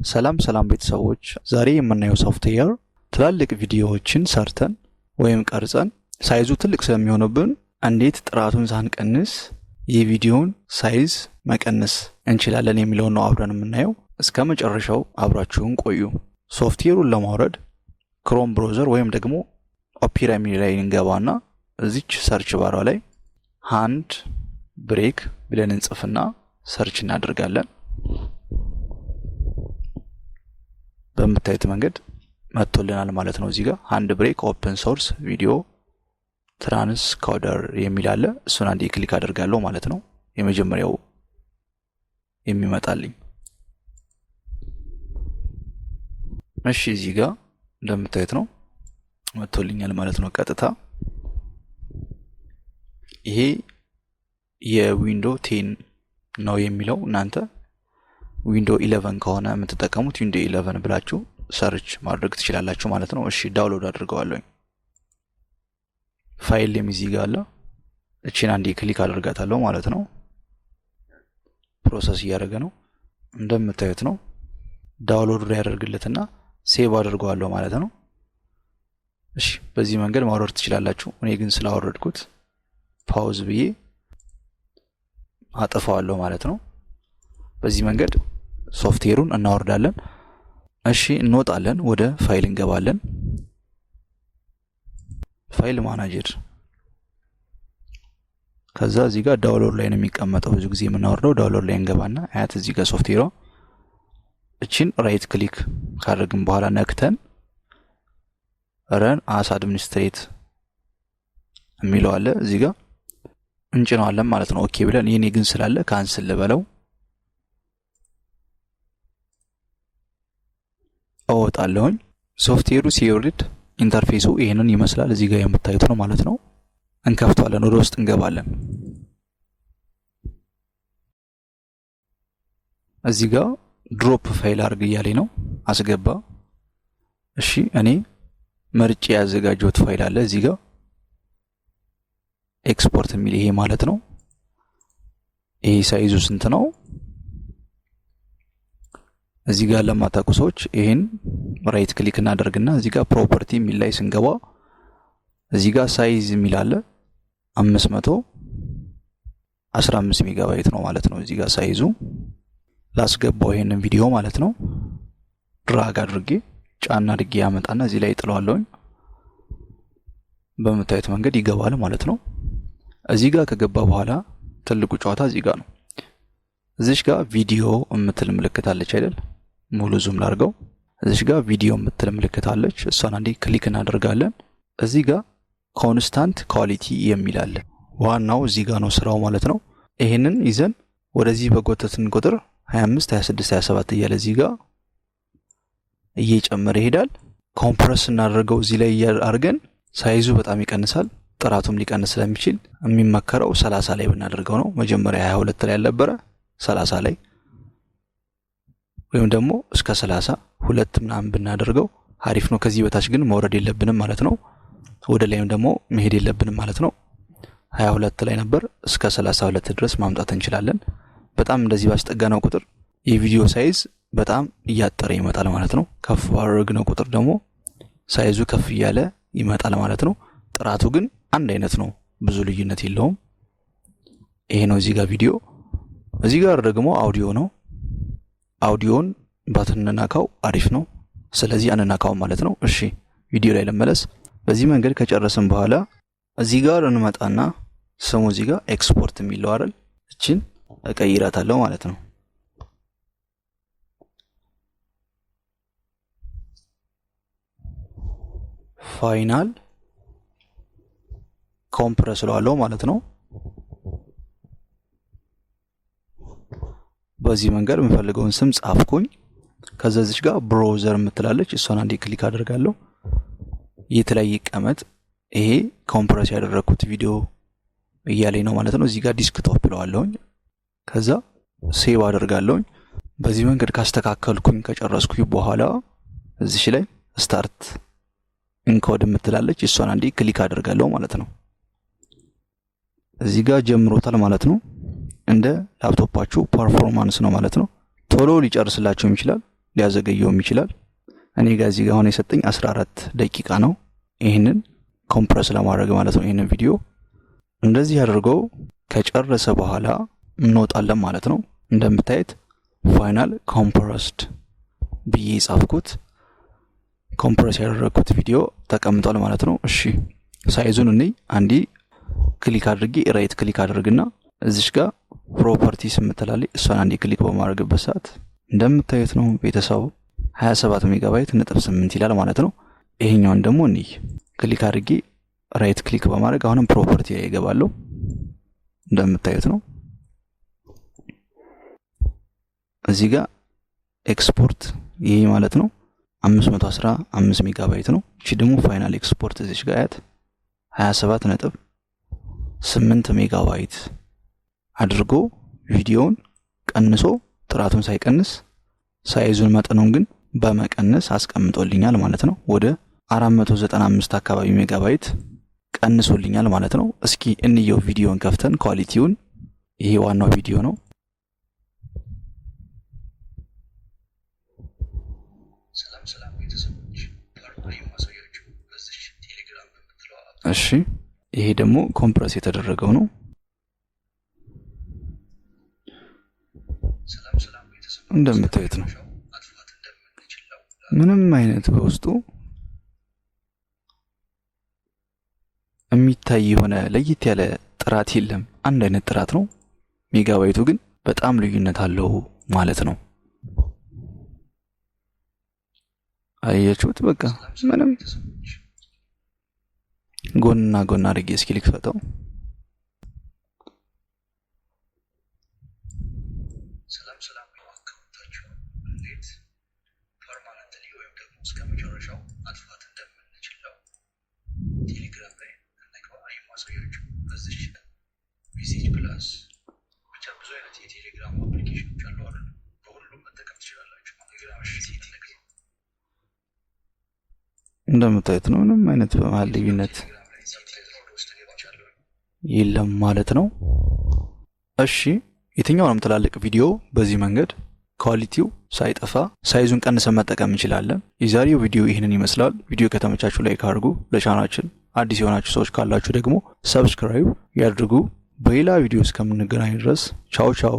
ሰላም ሰላም ቤተሰቦች፣ ዛሬ የምናየው ሶፍትዌር ትላልቅ ቪዲዮዎችን ሰርተን ወይም ቀርጸን size ኡ ትልቅ ስለሚሆንብን እንዴት ጥራቱን ሳንቀንስ የቪዲዮን size መቀነስ እንችላለን የሚለውን ነው አብረን የምናየው። እስከ መጨረሻው አብራችሁን ቆዩ። ሶፍትዌሩን ለማውረድ Chrome browser ወይም ደግሞ Opera Mini ላይ እንገባና እዚች search bar ዋ ላይ HandBrake ብለን እንጽፍና search እናደርጋለን። በምታዩት መንገድ መጥቶልናል ማለት ነው። እዚህ ጋር HandBrake open source video transcoder የሚል አለ። እሱን አንዴ click አደርጋለሁ ማለት ነው። የመጀመሪያው የሚመጣልኝ። እሺ፣ እዚህ ጋር እንደምታዩት ነው፣ መጥቶልኛል ማለት ነው። ቀጥታ ይሄ የ Window 10 ነው የሚለው። እናንተ Window 11 ከሆነ የምትጠቀሙት Window 11 ብላችሁ search ማድረግ ትችላላችሁ ማለት ነው። እሺ፣ download አድርገዋለሁኝ። ፋይል እዚህ ጋር አለ። እቺን አንዴ click አድርጋታለሁ ማለት ነው። Process እያደረገ ነው፣ እንደምታዩት ነው። Download ያደርግለትና save አድርገዋለሁ ማለት ነው። እሺ፣ በዚህ መንገድ ማውረድ ትችላላችሁ። እኔ ግን ስላወረድኩት pause ብዬ አጥፈዋለሁ ማለት ነው። በዚህ መንገድ ሶፍትዌሩን እናወርዳለን። እሺ፣ እንወጣለን፣ ወደ ፋይል እንገባለን። File manager፣ ከዛ እዚህ ጋር download ላይ ነው የሚቀመጠው። ብዙ ጊዜ የምናወርደው download ላይ እንገባና አያት እዚህ ጋር ሶፍትዌሯ፣ እቺን right click ካደረግን በኋላ ነክተን run as administrator የሚለው አለ፣ እዚህ ጋር እንጭነዋለን ማለት ነው። Okay ብለን፣ የኔ ግን ስላለ cancel ልበለው፣ እወጣለሁኝ። ሶፍትዌሩ ሲወርድ interface ኡ ይህንን ይመስላል። እዚህ ጋር የምታዩት ነው ማለት ነው። እንከፍተዋለን፣ ወደ ውስጥ እንገባለን። እዚህ ጋር drop file አድርግ እያለኝ ነው፣ አስገባ። እሺ፣ እኔ መርጬ ያዘጋጀሁት ፋይል አለ እዚህ ጋር ኤክስፖርት የሚል፣ ይሄ ማለት ነው። ይሄ size ኡ ስንት ነው? እዚህ ጋር ለማታውቁ ሰዎች ይሄን right click እናደርግና እዚህ ጋር property የሚል ላይ ስንገባ እዚህ ጋር size የሚል አለ። 515 ሜጋባይት ነው ማለት ነው። እዚህ ጋር size ኡ ላስገባው ይሄንን ቪዲዮ ማለት ነው። Drag አድርጌ ጫና አድርጌ ያመጣና እዚህ ላይ ጥለዋለሁኝ። በምታዩት መንገድ ይገባል ማለት ነው። እዚህ ጋር ከገባ በኋላ ትልቁ ጨዋታ እዚህ ጋር ነው። እዚሽ ጋር ቪዲዮ የምትል ምልክት አለች አይደል? ሙሉ zoom ላድርገው። እዚሽ ጋር ቪዲዮ የምትል ምልክት አለች። እሷን አንዴ click እናደርጋለን። እዚህ ጋር constant quality የሚል አለ። ዋናው እዚህ ጋር ነው ስራው ማለት ነው። ይሄንን ይዘን ወደዚህ በጎተትን ቁጥር 25፣ 26፣ 27 እያለ እዚህ ጋር እየጨመረ ይሄዳል። Compress እናደርገው እዚህ ላይ አድርገን size ኡ በጣም ይቀንሳል። ጥራቱም ሊቀንስ ስለሚችል የሚመከረው 30 ላይ ብናደርገው ነው። መጀመሪያ 22 ላይ ያልነበረ 30 ላይ ወይም ደግሞ እስከ 32 ምናምን ብናደርገው አሪፍ ነው። ከዚህ በታች ግን መውረድ የለብንም ማለት ነው። ወደ ላይም ደግሞ መሄድ የለብንም ማለት ነው። 22 ላይ ነበር፣ እስከ 32 ድረስ ማምጣት እንችላለን። በጣም እንደዚህ ባስጠጋነው ቁጥር የቪዲዮ size በጣም እያጠረ ይመጣል ማለት ነው። ከፍ ባደረግነው ቁጥር ደግሞ size ኡ ከፍ እያለ ይመጣል ማለት ነው። ጥራቱ ግን አንድ አይነት ነው፣ ብዙ ልዩነት የለውም። ይሄ ነው እዚህ ጋር ቪዲዮ። እዚህ ጋር ደግሞ አውዲዮ ነው። አውዲዮን ባትነካው አሪፍ ነው። ስለዚህ አንነካው ማለት ነው። እሺ፣ ቪዲዮ ላይ ልመለስ። በዚህ መንገድ ከጨረስን በኋላ እዚህ ጋር እንመጣና ስሙ እዚህ ጋር ኤክስፖርት የሚለው አይደል? እችን እቀይራታለሁ ማለት ነው። Final compress እለዋለሁ ማለት ነው። በዚህ መንገድ የምፈልገውን ስም ጻፍኩኝ። ከዛ እዚች ጋር browser የምትላለች፣ እሷን አንዴ click አደርጋለሁ። የት ላይ ይቀመጥ ይሄ compress ያደረግኩት ቪዲዮ እያለኝ ነው ማለት ነው። እዚህ ጋር desktop እለዋለሁኝ። ከዛ save አደርጋለሁኝ። በዚህ መንገድ ካስተካከልኩኝ ከጨረስኩኝ በኋላ እዚች ላይ start encode የምትላለች፣ እሷን አንዴ click አደርጋለሁ ማለት ነው። እዚህ ጋር ጀምሮታል ማለት ነው። እንደ ላፕቶፓችሁ performance ነው ማለት ነው። ቶሎ ሊጨርስላችሁም ይችላል። ሊያዘገየውም ይችላል። እኔ ጋር እዚህ ጋር አሁን የሰጠኝ 14 ደቂቃ ነው። ይህንን compress ለማድረግ ማለት ነው። ይህንን ቪዲዮ እንደዚህ አድርገው ከጨረሰ በኋላ እንወጣለን ማለት ነው። እንደምታዩት final compressed ብዬ የጻፍኩት compress ያደረግኩት ቪዲዮ ተቀምጧል ማለት ነው። እሺ፣ size ኡን እኔ አንዴ click አድርጌ right click አድርግና እዚች ጋር properties የምትላለች፣ እሷን አንዴ click በማድረግበት ሰዓት እንደምታዩት ነው ቤተሰቡ፣ 27 ሜጋባይት ነጥብ 8 ይላል ማለት ነው። ይሄኛውን ደግሞ እኔ click አድርጌ right click በማድረግ አሁንም property ላይ ይገባለሁ። እንደምታዩት ነው፣ እዚህ ጋር ኤክስፖርት ይሄ ማለት ነው 515 ሜጋባይት ነው። እቺ ደግሞ final export እዚች ጋር አያት 27.8 ሜጋባይት አድርጎ ቪዲዮውን ቀንሶ፣ ጥራቱን ሳይቀንስ size ኡን መጠኑን ግን በመቀነስ አስቀምጦልኛል ማለት ነው። ወደ 495 አካባቢ ሜጋባይት ቀንሶልኛል ማለት ነው። እስኪ እንየው ቪዲዮን ከፍተን quality ውን። ይሄ ዋናው ቪዲዮ ነው። ሰላም ሰላም ቤተሰቦች፣ የማሳያችሁ በዚች ቴሌግራም በምትለው እሺ፣ ይሄ ደግሞ compress የተደረገው ነው። ሰላም ሰላም ቤተሰቦች፣ እንደምታዩት ነው። ማጥፋት እንደምንችል ነው። ምንም አይነት በውስጡ የሚታይ የሆነ ለየት ያለ ጥራት የለም። አንድ አይነት ጥራት ነው። ሜጋባይቱ ግን በጣም ልዩነት አለው ማለት ነው። አያችሁት? በቃ ምንም ጎንና ጎን አድርጌ እስኪ ልክፈተው። ሰላም ሰላም፣ አካውንታችሁ እንዴት permanently ወይም ደግሞ እስከ መጨረሻው ማጥፋት እንደምንችል ነው። ቴሌግራም ላይ እንግባ። የማሳያችሁ በዚች message plus፣ ብቻ ብዙ አይነት የቴሌግራም application ኖች አሉ አይደል? በሁሉም መጠቀም ትችላላችሁ። ቴሌግራም setting እንደምታዩት ነው። ምንም አይነት በመሀል ልዩነት ቴሌግራም ላይ setting ወደ ውስጥ ገብቻለሁ። የለም ማለት ነው። እሺ፣ የትኛውንም ትላልቅ ቪዲዮ በዚህ መንገድ quality ው ሳይጠፋ size ኡን ቀንሰን መጠቀም እንችላለን። የዛሬው ቪዲዮ ይህንን ይመስላል። ቪዲዮ ከተመቻችሁ like አድርጉ። ለቻናላችን አዲስ የሆናችሁ ሰዎች ካላችሁ ደግሞ subscribe ያድርጉ። በሌላ ቪዲዮ እስከምንገናኝ ድረስ ቻው ቻው።